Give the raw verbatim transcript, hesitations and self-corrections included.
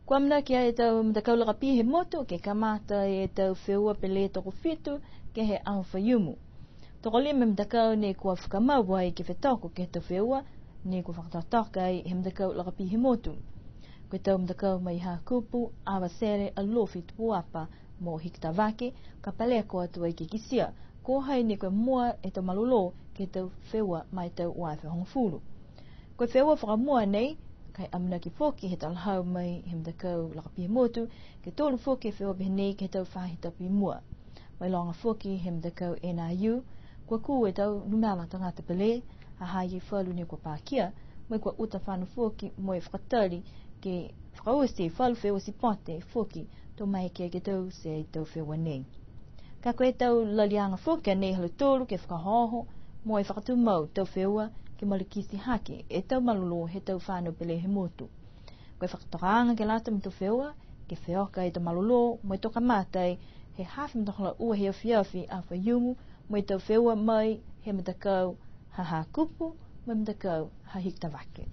Kua amanaki e tau matakau lakapī he motu ke kamata e tau feua pele tokofitu ke he aho Faiumu. Tokolima e matakau ne kua fakamau ai ke fetoko ke he tau feua ne kua fakatokatoka ai he matakau lakapī he motu. Ko e tau matakau mai Hakupu, Avatele, Alofi, Tuapa mo Hikutavake, ka paleko atu ai ke kitia ko hai ne kua mua e tau malolō ke he tau feua ma e tau ua afe hogofulu. Ko e feua fakamua nei, ka e amanaki foki he talahau mai he matakau lakapī he motu, ke tolu foki e feua pehē nei ke he tau faahi tapu i mua. Mailoga foki he matakau N I U, kua kū e tau numela tagata pele, ha ha i ai falu ne kua pakia, mo e kua uta fano foki mo e fakatali ke fakaoti e falu feua sipote foki, to maeke ke taute e tau feua nei. Ka ko e tau laliaga foki a nei ha lautolu ke fakaohooho mo e fakatumau tau feua ke malikiti hake e tau malolō he tau fānau pele he motu. Ko e fakatokaaga ke lata mo e tau feua, ke feoka e tau malolō mo e to kamata ai he hafa matahola ua he afiafi a Faiumu, mo e tau feua mai he matakau ha Hakupu mo e matakau ha Hikutavake.